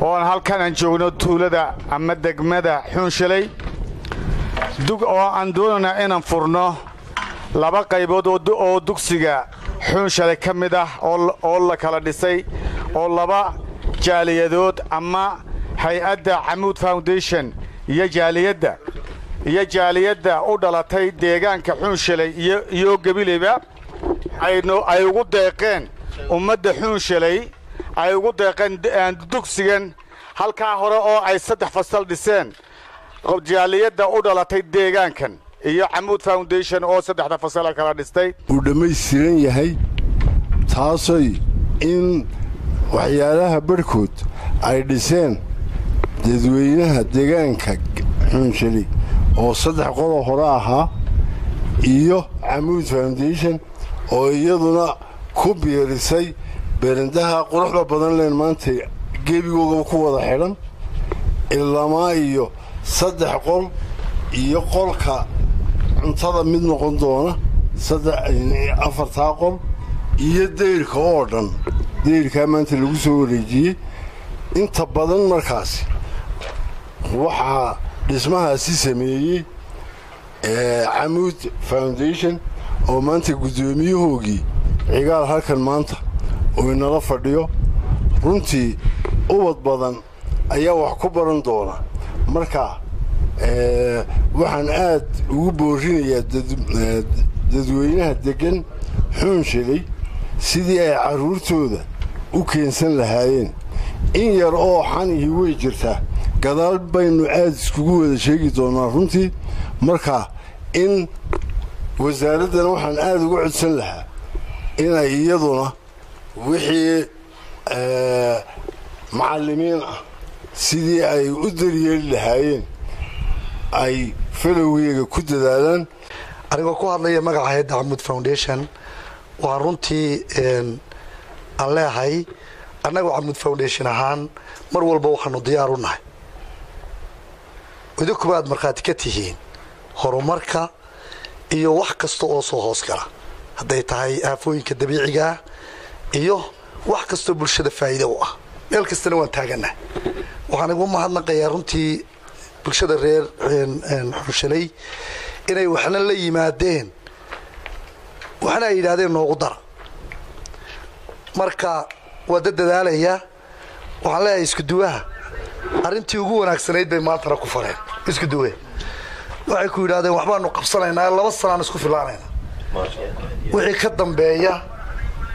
Oon halkan aan joogno tuulada ama degmada Xuunshalay oo aan doonaynaa inaan furno laba qaybood oo dugsiga Xuunshalay ka mid ah oo la kala dhisay oo laba jaaliyadood ama hay-adda Camuud Foundation iyo jaaliyadda u dhalatay deegaanka Xuunshalay iyo Gebileyba ay ugu deeqeen ummadda Xuunshalay, ay ugu deeqeen dugsigan halkaa hore oo ay saddex fasal dhiseen jaaliyadda u dhalatay deegaankan iyo Camuud Foundation oo saddexda fasala kala dhistay. Uu dhammaystiran yahay, taasoy in waxyaalaha barhkood ay dhiseen dadweynaha deegaanka Xuunshali oo saddex qoloo hore ahaa iyo Camuud Foundation oo iyaduna ku biirisay beerandaha quruxda badan leen maanta gebigoogaba ku wada xidhan ilamaa iyo saddex qol iyo qolka cuntada mid noqon doona, afartaa qol iyo dayrka oo dhan, dayrkaa maanta lagu soo wareejiyey inta badan. Markaasi waxaa dhismahaasi sameeyey Camuud Foundation oo maanta guddoomiyahoogii Cigaal halkan maanta uu inala fadhiyo. Runtii ubad badan ayaa wax ku baran doona. Marka waxaan aad ugu boorinayaa dadweynaha deggan Xuunshilay sidii ay carruurtooda u keensan lahaayeen. In yar oo xanihi way jirtaa, gadaal baynu aad iskugu wada sheegi doonaa runtii. Marka in wasaaraddana waxaan aada uga codsan lahaa inay iyaduna wixii macallimiin ah sidii ay u daryeeli lahaayeen ay falowgeega ku dadaalaan. Anigoo ku hadlaya magaca hayadda Camuud Foundation, waan runtii aan leehay annagoo Camuud Foundation ahaan mar walba waxaanu diyaar u nahay, idinkuba aad markhaati ka tihiin, horumarka iyo wax kasta oo soo hoos gala, hadday tahay aafooyinka dabiiciga ah iyo wax kastoo bulshada faa'iida u ah, meel kastana waan taagannahay. Waxaan igu mahadnaqayaa runtii bulshada reer Xunshalay inay waxna la yimaadeen, waxna ay yidhaahdeen noogu dara. Marka waa dad dadaalaya. Waxaan leeyahay isku duwaha arrintii ugu wanaagsanayd bay maantana ku fareen. Isku duwe waxay ku yidhahdeen waxbaanu qabsanaynaa, 2 sanaan isku filaanayna, wixii ka dambeeya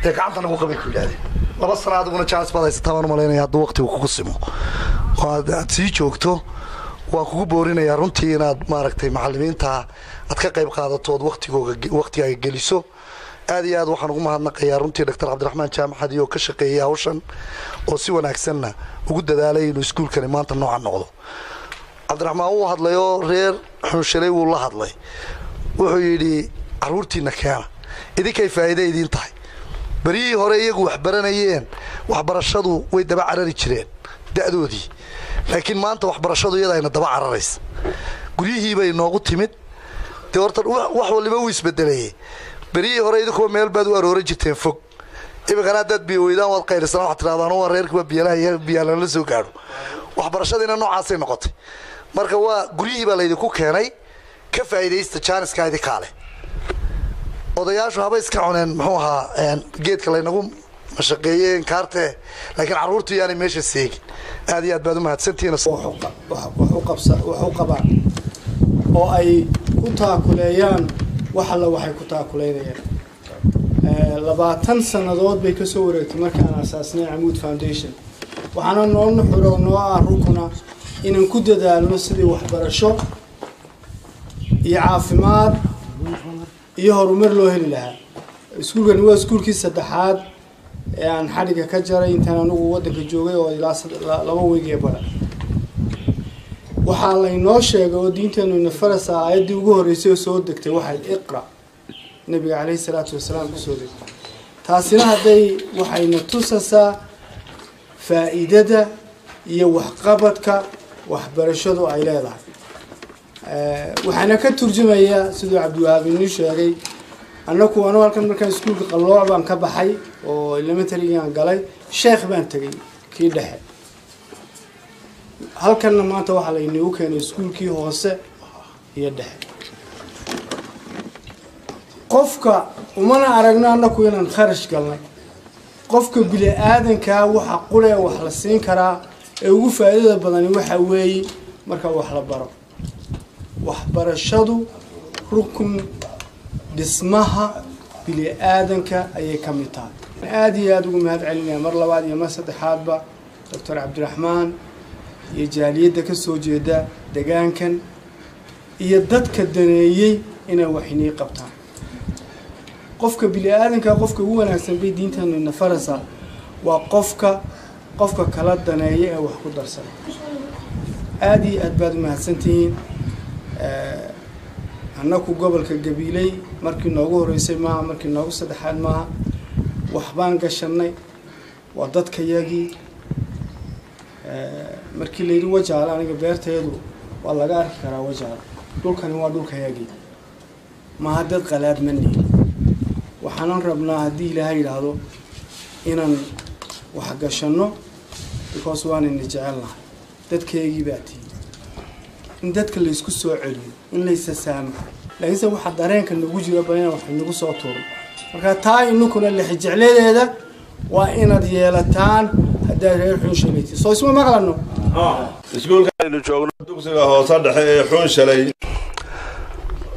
dee gacanta nagu qabay ku yidhahdeen. 2 sana adiguna jaanis baad haysataa baan umalaynaya hadduu waqtigu kugu simo oo aad sii joogto. Waan kugu boorinayaa runtii inaad maaragtay macallimiinta aad ka qayb qaadato ood waqtigooga waqtigaaga geliso. Aad iyo aad waxaan ugu mahadnaqayaa runtii Doctor Cabdiraxmaan Jaamaxadi oo ka shaqeeyay hawshan oo si wanaagsanna ugu dadaalay inuu iskuulkani maanta noocan noqdo. Cabdiraxmaan wuu hadlay oo reer Xunshalay wuu la hadlay. Wuxuu yidhi carruurtiina keena, idinkay faa'iide idiin tahay. Beryihii hore iyagu wax baranayeen, waxbarashadu way daba carari jireen da'doodii, laakiin maanta waxbarashadu iyada ayna daba cararaysa, guryihii bay noogu timid. Dee horta wax waliba wuu isbedelayay. Beryihii hore idinkuwa meel baad u arooran jirteen fog, iminkana haddaad biyo weydaan waad qaylisanaa, waxaad tirahdaan waa reerkii waa biyalaha, biyaa lala soo gaadho. Waxbarashadiina noocaasay noqotay. Marka waa guryihii baa laydinku keenay, ka faa'iidaysta jaaniska idinkaa leh. Odayaashu haba iska cuneen muxuu ahaa geedka laynagu mashaqeeyeen kaarte, laakiin carruurtu yaanay meesha seegin. Aad iyo aad baad umahadsantihiin. Wax u qabaan oo ay ku taakuleeyaan wax alla waxay ku taakuleynayaan. 20 sannadood bay kasoo wareegtay markaan asaasnay Camuud Foundation. Waxaana noo nuxuro noo ah rukuna inaan ku dadaalno sidii waxbarasho iyo caafimaad iyo horumar loo heli lahaa. Iskuulkani waa iskuulkii saddexaad ee aan xadhigga ka jaray intaan anigu waddanka joogay oo ilaa 2 week bara. Waxaa laynoo sheegay oo diinteenu ina farasa aayaddii ugu horreysay oo soo degtay waxay iqra nabiga caleyhi salaatu wasalaam kusoo degtay. Taasina hadday waxayna tusaysaa faa'iidada iyo waxqabadka waxbarashadu ay leedahay. Waxaana ka turjumayaa siduu Cabdiwahaab inii sheegay, annaku anu halkan markaan iskuulka Qallooc baan ka baxay oo elementarygaan galay, Sheekh baan tegay kii dhexe. Halkanna maanta waxaa laynagu keenay iskuulkii hoose iyo dhexe. Qofka umana aragno annaku inaan kharash galnay. Qofka bini-aadankaa waxa quree wax la siin karaa ee ugu faa'iidada badani waxa weeye marka wax la baro. Waxbarashadu rukun dhismaha bini-aadanka ayay ka mid tahay. Aada iyo aada ugu mahad celinaya mar labaad iyo mar saddexaadba Doctor Cabdiraxmaan iyo jaaliyadda ka soo jeeda degaankan iyo dadka daneeyey inay wax inii qabtaan. Qofka bini-aadanka, qofka ugu wanaagsan bay diintanu ina faraysaa, waa qofka kala daneeya ee wax ku darsada. Aada iyo aad baad u mahadsantihiin. Annaku gobolka Gabiiley markii noogu horreysay maaha, markii noogu saddexaad maaha, waxbaan gashanay, waa dadkayagii. Markii la yidhi Wajaale, aniga beerteedu waa laga arki karaa Wajaale. Dhulkani waa dhulkayagii, maaha dad qalaad ma nihin. Waxaanan rabnaa haddii Ilaahay yidhaahdo inaan wax gashanno, because waanayna jecelnahay, dadkaygii baa tihi. In dadka laysku soo celiyo, in laysa saamaxo, laakiinse waxaa dareenka nagu jira bal inaan wax inagu soo tuuro. Marka taa inukuna lexijecladeeda waa inaad yeelataan haddaad reer Xunshalayti soo isma maqlano. Iskuulka aynu joogno, dugsiga hoose dhexe ee Xuunshalay,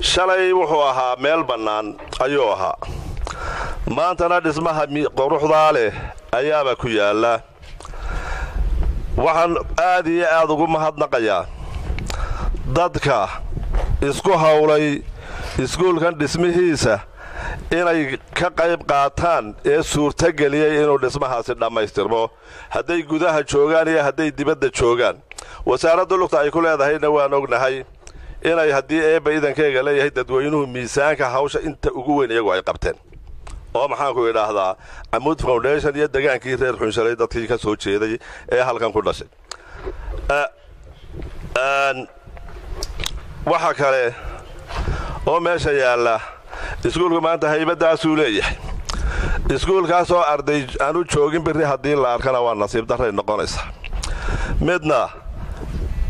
shalay wuxuu ahaa meel bannaan ayuu ahaa, maantana dhismaha quruxdaa leh ayaaba ku yaalla. Waxaan aad iyo aad ugu mahadnaqayaa dadka isku hawlay iskuulkan dhismihiisa inay ka qayb qaataan ee suurtageliyey inuu dhismahaasi dhammaystirmo, hadday gudaha joogaan iyo hadday dibadda joogaan. Wasaaradda lugta ay ku leedahayna waan ognahay inay, haddii Eebba idankeyga leeyahay, dadweynuhu miisaanka hawsha inta ugu weyn iyagu ay qabteen, oo maxaanku idhaahdaa, Camuud Foundation iyo degaankii reer Xunshalay dadkii ka soo jeeday ee halkan ku dhashay. Waxa kale oo meesha yaalla, iskuulku maanta haybaddaasuu leeyahay. Iskuulkaasoo arday aanu joogin berri haddii la arkana waa nasiib darray noqonaysaa. Midna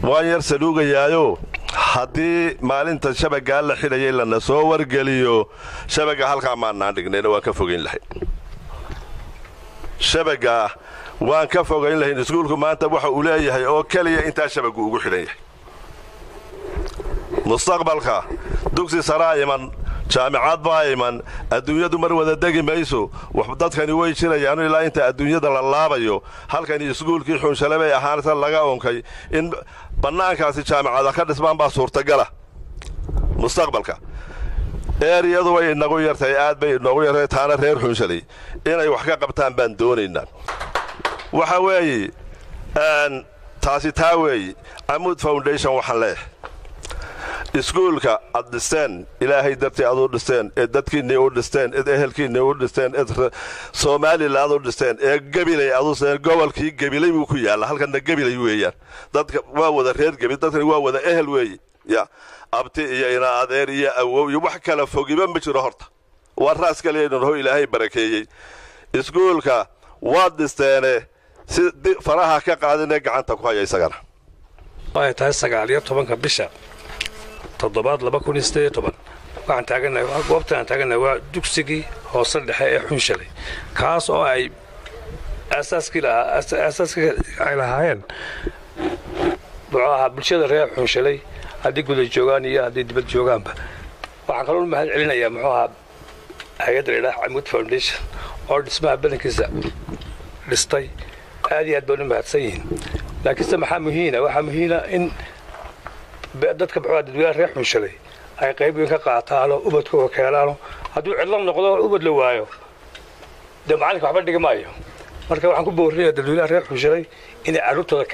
waan yar saluugayaayo, haddii maalinta shabagaa la xidhayay lana soo wargeliyo, shabaga halkaa maannaan dhignayna, waan ka fogayn lahayn. Shabagaa waan ka fogayn lahayn. Iskuulku maanta waxa uu leeyahay oo keliya intaa shabagu ugu xidhan yahay. Mustaqbalka dugsi saraa iman, jaamicad baa iman, adduunyadu mar wada degi mayso, dadkani way jirayaanu ilaa inta adduunyada la laabayo. Halkani iskuulkii Xunshale bay ahaansa laga onkay, in bannaankaasi jaamicada ka dhismaan baa suurtagala mustaqbalka. Eeriyadu way inagu yartay, aad bay inoogu yartay. Taana reer Xunshaley inay wax ka qabtaan baan doonaynaa. Waxa weeye taasi taa weeye. Camuud Foundation waxaan leeyahay, iskuulka aad dhisteen, Ilaahay dartii aad u dhisteen, ee dadkiinnii u dhisteen, eed ehelkiinnii u dhisteen, eed Somaliland u dhisteen, ee Gabiley aad u dhisteen, gobolkii Gabiley buu ku yaalla. Halkanna Gabiley weeyaan, dadka waa wada reer Gabil, dadkani waa wada ehel weeye, ya abti iyo ina adeer iyo awow iyo wax kala fogiba ma jiro. Horta waa raas kaliyaynu naho Ilaahay barakeeyey. Iskuulka waad dhisteene, si faraha ka qaadinee gacanta ku haya isagana. Ay tahay 19-ka bisha toddobaad 2018. Waxaan taaganahay goobtan aan taaganahay waa dugsigii hoose dhexe ee Xunshalay, kaas oo ay aasaaskii lahaa, aasaaskii ay lahaayeen muxuu ahaa bulshada reer Xunshalay, haddii guda joogaan iyo haddii dibad joogaanba. Waxaan kaloo mahad celinayaa muxuu ahaa hay-adda la idhaha Camuud Foundation oo dhismaha badankiisa dhistay. Aad iyo aad baan u mahadsan yihiin. Laakiinse maxaa muhiina? Waxaa muhiina in dadka muxuu dadweynaha reer Xunshalay ay qayb weyn ka qaataano, ubadkooga keenaano. Hadduu cidlo noqdo, ubad la waayo, dee macallinka waxba dhigi maayo. Marka waxaan ku boorinayaa dadweynaha reer Xunshalay inay carruurtooda